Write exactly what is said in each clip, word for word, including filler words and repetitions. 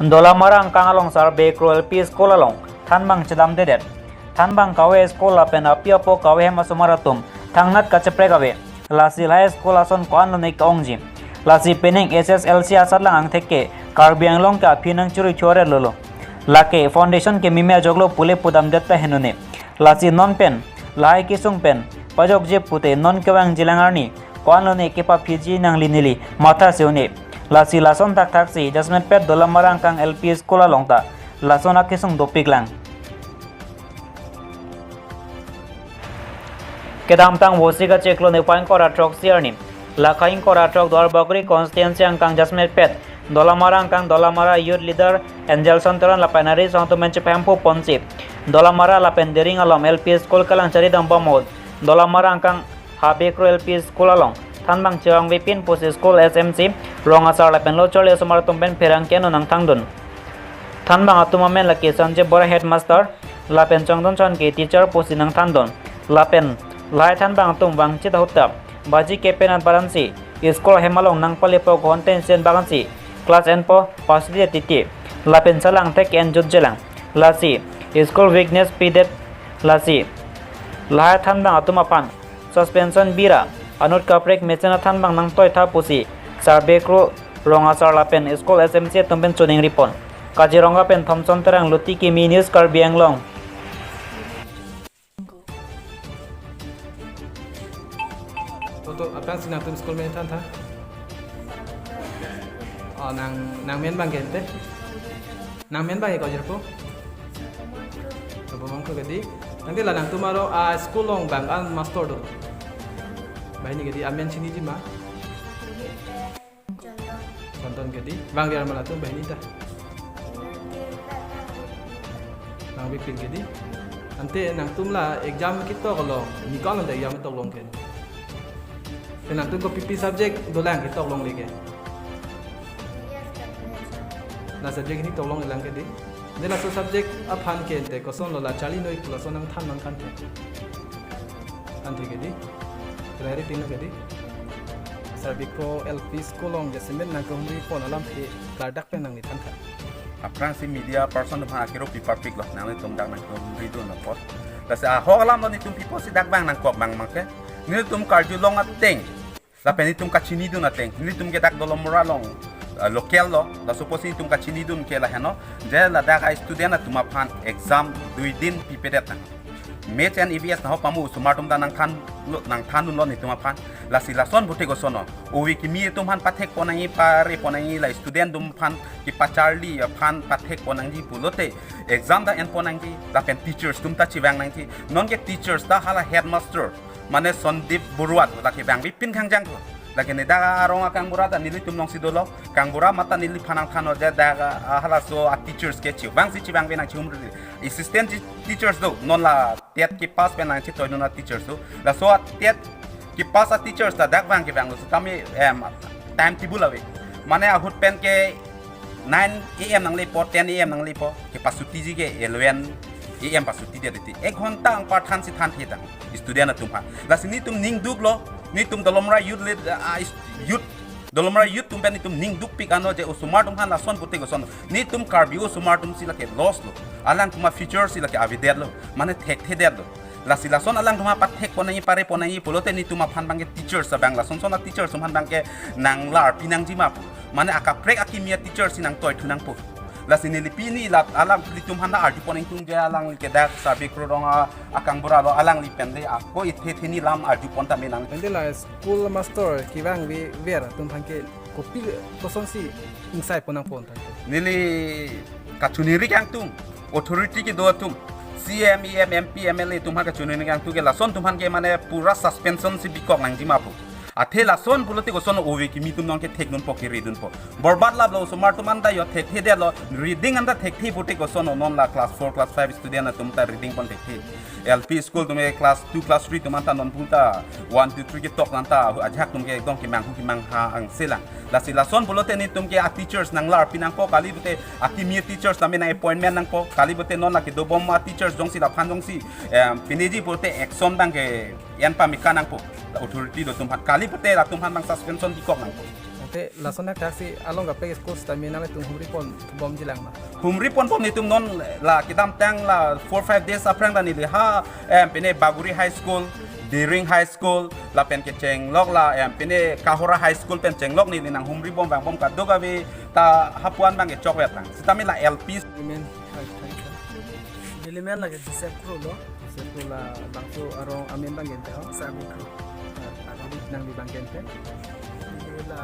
Dolamara angkang along Sarbekro L P School along thanbang chedamdedet. Thanbang kave school lapen api apo kave hem asomar atum thangnat kacheprek ave. Lasi lahai school ason ko-an lone ke-ongji. Lasi penang H S L C asatlang angthek ke Karbi Anglong ke aphi nangchuri chore lolo. Lake foundation ke mimi ajoklo pule pudamdet ta henone. Lasi non pen lahai kesung pen pajokje pute non kevangjilang arni ko-an lone kepaphiji nangli neli matha si un-e. Lasi lason thakthaksi jasemet pet Dolamara angkang L P School along ta lason akesung dopiklang. Kedamtang Vosik achiklo niphai ingkoi ra throksi arni, Lakha ingkoi ra throk Duarbagori constituency angkang jasemet pet Dolamara angkang Dolamara youth leader Angelson Teron lapen ari asong atum pen chepahemphu ponsi Dolamara lapen Dering along L P School kelang charidambom ahut Dolamara angkang Habekro L P School along thanbang chevangvepin pusi school S M C, rong asar lapen lo charli asomar atum pen pherangke anu nangthandun. Thanbang atum amen lake Sanjay Bora headmaster lapen Chongdon Chonke teacher pusi nangthandun. Lapen lahai thanbang atum vangchit ahut ta baji kepenat baransi school ahem along nangpalepo ghonta insen bagansi class enpo, pasudet titi. Lapen salang thek enjutjelang. Lasi school weakness pidet. Lasi lahai thanbang atum aphan suspension bira anut kaprek mesen athanbang nangtoitha pusi Sarbekro rong asar lapen school S M C atum pen choningripon. Kaziranga pen Thomson Terang, Luti Kimi News, Karbi Anglong. Toto, aphrangsi nangtum school men thantha? Oh, nang, nangmen abang ke ante? Nangmen abang ke ko jirpo? Sopo Mangkru ke dei. Ante la nangtum aro a school along bang an master do? Banghini ke dei, amen chiniji ma? Chondon ke dei. Vangver ma latum banghini ta? Vangvepin ke dei. Ante nangtum la exam ketok along, ni ko-an along exam ketok long ke? Te nangtum kopi pi subject dolang ketok longle ke? La subject hini toklonglelang ke dei. Dei laso subject aphan ke ante kosonlo, la charli noi pu laso nangthan nangthan the? Thanthe ke dei. Rari pino ke dei. Sarbekro L P School along jasemet nangkehumripon alam ke klardak pen nangli thantha. Aphrangsi media person atum aphan akero pi parpiklo, nanglitum dak nangkehumridun apot. Lasi ahok alam lo, netum pi pusi dak bang nangkok bang ma ke? Netum karjulong ateng, lapen netum kachinidun ateng, netum ke dak Dolamara along, eh, local lo, laso pusi netum kachinidun ke lahenlo, je ladak a student atum aphan exam dui din pipedet nang. Maths and E V S nahok pamu osomar atum ta nangthan lo, nangthandunlo netum aphan. Lasi lason pute kosonlo, ove kimi atum aphan pathekpon nangji, parepon nangji, la student atum aphan kepacharli aphan pathekpon nangji pulote exam ta enpon nangji, lapen teachers atum ta chevang nangji. Non ke teachers ta hala headmaster, mane Sandeep Baruah, lake vangvepin kangjangthu. Lake ne dak arong akangbura ta nelitum alongsi dolo. Kangbura mate neliphan nangthanlo je dak, ah, halaso a teachers ke chevangsi chevangve nangchihumri. Assistant te-, teachers do, non la TET kepass pen nangchetoidun a teachers do. Laso a TET kepass a teachers ta dak vang kevanglo setame, em, time table ave. Mane ahut pen ke nine A M nanglepo, ten A M nanglepo, kepasutiji ke eleven A M pasutidet titi. Ek ghonta anparthansi thanthe tang student atum aphan. Lasi netum ning duklo, netum Dolamara youth lead, ah, is-, youth, Dolamara youth atum pen netum ning dukpik anlo je osomar atum aphan lason pute koson. Netum Karbi osomar atumsi lake loss lo. Alangtum a future si lake avedetlo. Mane thekthedetlo. Lasi lason alangtum aphan pathekpon nangji, parepon nangji pulote netum aphan abang ke teachers abang, lasonson a teachers atum aphan abang ke nanglarpi nangji ma pu. Mane akaprek akimi a teachers si nangtoithu nangpo. Lasi neli pini la alanglitum aphan ta arjupon ingtung je alangli ke dak Sarbekro rong a, akangbura lo, alangli pen le ako ithe theni lam arjupon tame nang. Ante la school master kevangve ver atum aphan ke kopi kosonsi ingsaipon nangpo tangte? Neli kachiningri kangtung, authority kedo atum, C M, E M, M P, M L A atum aphan kachiningri kangtung ke lason atum aphan ke mane pura suspension si bikok nangji ma pu. Athe lason pulote koson ove kimi atum nonke thekdunpo, keridunpo. Borbat laplo osomar atum anta jo thekthedetlo, reading anta thekthe pute koson, non la class four, class five student atum ta reading pon thekthe. L P school atum ke class two, class three atum anta non puta one, two, three ketok anta ajahak atum ke ekdom kemanghu kemangha angselang. Lasi lason pulote netum ke a teachers nanglarpi nangpo, kali pute akimi teachers tame nang appointment nangpo, kali pute non la kedobom a teachers jongsi laphan jongsi, em, pineji pulote action abang ke en pameka nangpo, authority do atum aphan, kali pute latum aphan abang suspension bikok nangpo. Te lason athak si along kaprek school sitame nanglitum humri ponbomji lang ma? Humri ponbom, netum non la kedamtang la four five days aphrang ta neli ha, em, pine Bagori High School, Diring High School, lapen kechenglok la, em, pine Kahora High School pen chenglok neli nanghumri bom vangbom kadokave ta hapuan abang kechokvet lang. Sitame la L P. Amen. Dilimen lake Joseph Kro lo. Joseph Kro, labangso arong amen abang ke ante ho? Sabi Kro. Nangli abang ke ante? Neli la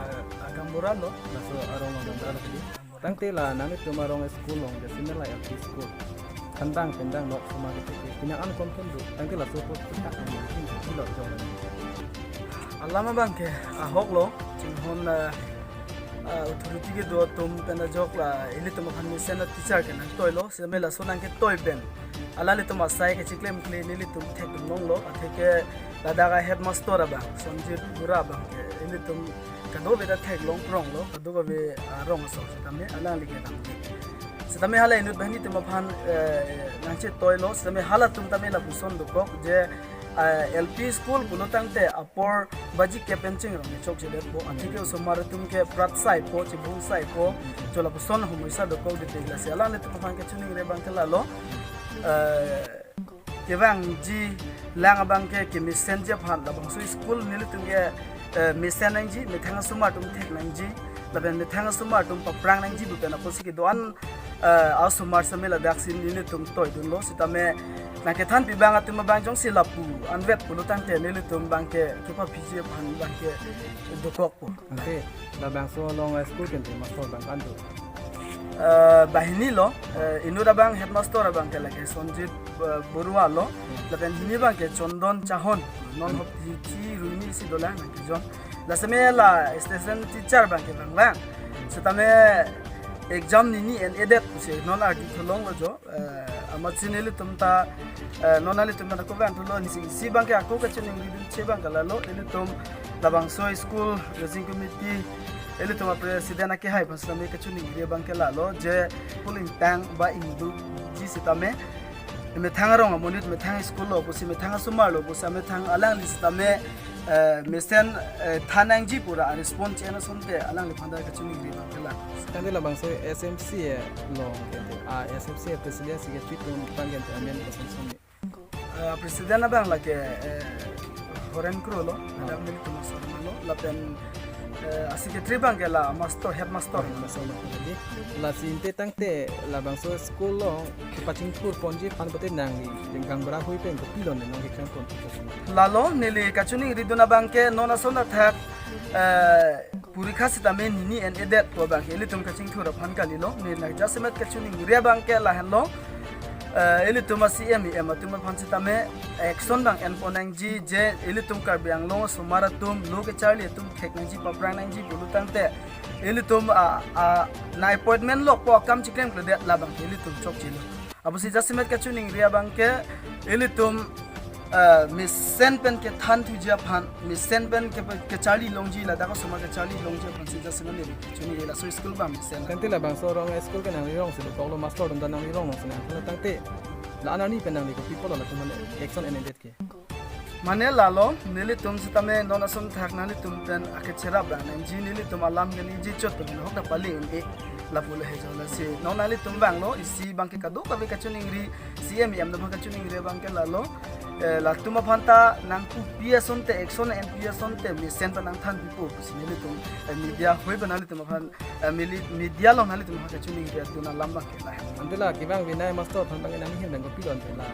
Gaonbura lo. Laso arong along Gaonbura lo kali. Tangte la nanglitum arong school along, jasemet la L P school, kandang pendang nok osomar kethek ke, pini an kom pen do. Tangte laso apot puthak nangli pilo jong. Alam abang ke ahok lo, chinghon, eh, eh, authority kedo atum pen ajok la ilitum aphan mesen a-teacher ke nangtoilo, sitame laso nangketoi pen alanglitum asai kechiklemkle nelitum thekdun longlo, atheke ladak a-headmaster abang, Sonjit Bura abang ke ilitum kadokave ta theklong pronglo, kadokave arong asong sitame alangli ke damde. Sitame hala inut banghini atum aphan, eh, nangchetoilo, sitame halatum tame lapuson dokok je, eh, L P school pulo tangte apor baji kep pen chingrong chokchedetpo, atheke osomar atum ke prat saipo, chibung saipo, cho lapuson homoisa dokok dite, lasi alanglitum aphan kachiningri abang ke lalo, eh, kevangji lang abang ke kemesenji aphan labangso school nelitum ke, eh, mesen nangji, methang asomar atum thek nangji, lapen methang asomar atum paprang nangji pu pen apotsi kedo-an, eh, asomar sitame ladaksi nelitum toidunlo, sitame nangkethanpi abang atum abang jongsi lapu anvet pulo tangte nelitum abang ke kepapiji aphan abang ke dokokpo. Ante labangso along a-school ke ante master abang ko-an do? Eh, banghini lo, eh, inut abang headmaster abang ke lake Sonjit, eh, Borua lo, lapen hini abang ke Chondon Chahon, non hop hi thi ruini si dolang nangkejom. Lasitame la assistant teacher abang ke vanglang. Sitame exam nini en-edet pusi non ardi tholonglo jo. Eh, amatsi nelitum ta, eh, non nelitum ta ako vang thulo, nisi isi abang ke ako kachiningridunche abang ke lalo, nelitum labangso school raising committee, nelitum a-president akehai aphan sitame kachiningri abang ke lalo, je school ingtang ba ingdukji sitame, methang arong amonit, methang school lo pusi, methang asomar lo pusi, methang alangli sitame, eh, mesen, eh, than nangji pu ra a-response che-en asonte alangliphan ta kachiningri abang ke la. Tangte labangso S M C along ke ante, a-S M C a-president si kechitum abang ke ante amen koson son ni? Eh, president abang lake, eh, Horen Kro lo, madam nelitum asor ma lo, lapen, eh, a-secretary abang ke la master, headmaster. Master ma lo di. Lasi ante tangte labangso school along kepachingthur ponji aphan pute nangli Gaonbura hui pen kopilo ne nangkeklem pon? Lalo, neli kachiningridun abang ke non ason athak, eh, porikha sitame nini en-edet pu abang ke ilitum kachingthur aphan kalilo, neli jasemet kachiningri abang ke lahenlo, eh, ilitum a-C M, E M atum aphan sitame action abang enpon nangji, je ilitum Karbi Anglong asomar atum lo kecharli atum thek nangji, paprang nangji pulo tangte ilitum a, a, nang-appointment lokpo, akam chiklemkledet labang ke ilitum chokchelo. Apotsi jasemet kachiningri abang ke ilitum, eh, mesen pen kethan thuji aphan, mesen pen ke, kecharli longji, ladak asomar kecharli longji aphan si jasemet neli kachiningri, laso school abang mesen. Tangte labangso arong a-school ke nangli rong si dokoklo, master atum ta nangli rong along si nang. Tangte la-an arni pen nangli kopi pulo latum aphan action en-edet ke? Mane lalo, nelitum sitame non ason athak nanglitum pen akecherap abang nangji, nelitum alam ke ningje chot pen ahok ta pali un-e lapu le hejo, lasi non nanglitum vanglo, isi abang ke kadokave kachiningri, C M, E M atum aphan kachiningri abang ke lalo, eh, latum aphan ta nangpupi asonte, action enpi asonte mesen ta nangthanpipo pusi nelitum, eh, media hui pen nanglitum aphan, eh, mili-, media along nanglitum aphan kachiningri adun alam abang ke lahen. Ante la kevang Vinay master aphan abang nangli ahin pen kopilo ante la?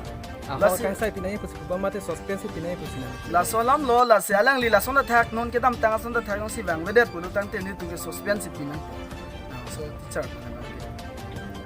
Ahok, lasi kangsai pi nangji pusi pu abang mate suspense pi nangji pusi nang? Laso alam lo, lasi alangli lason athak non kedamtang ason athak jongsi vangvedet pulo tangte nelitum ke suspense pi nang. Laso teacher aphan abang.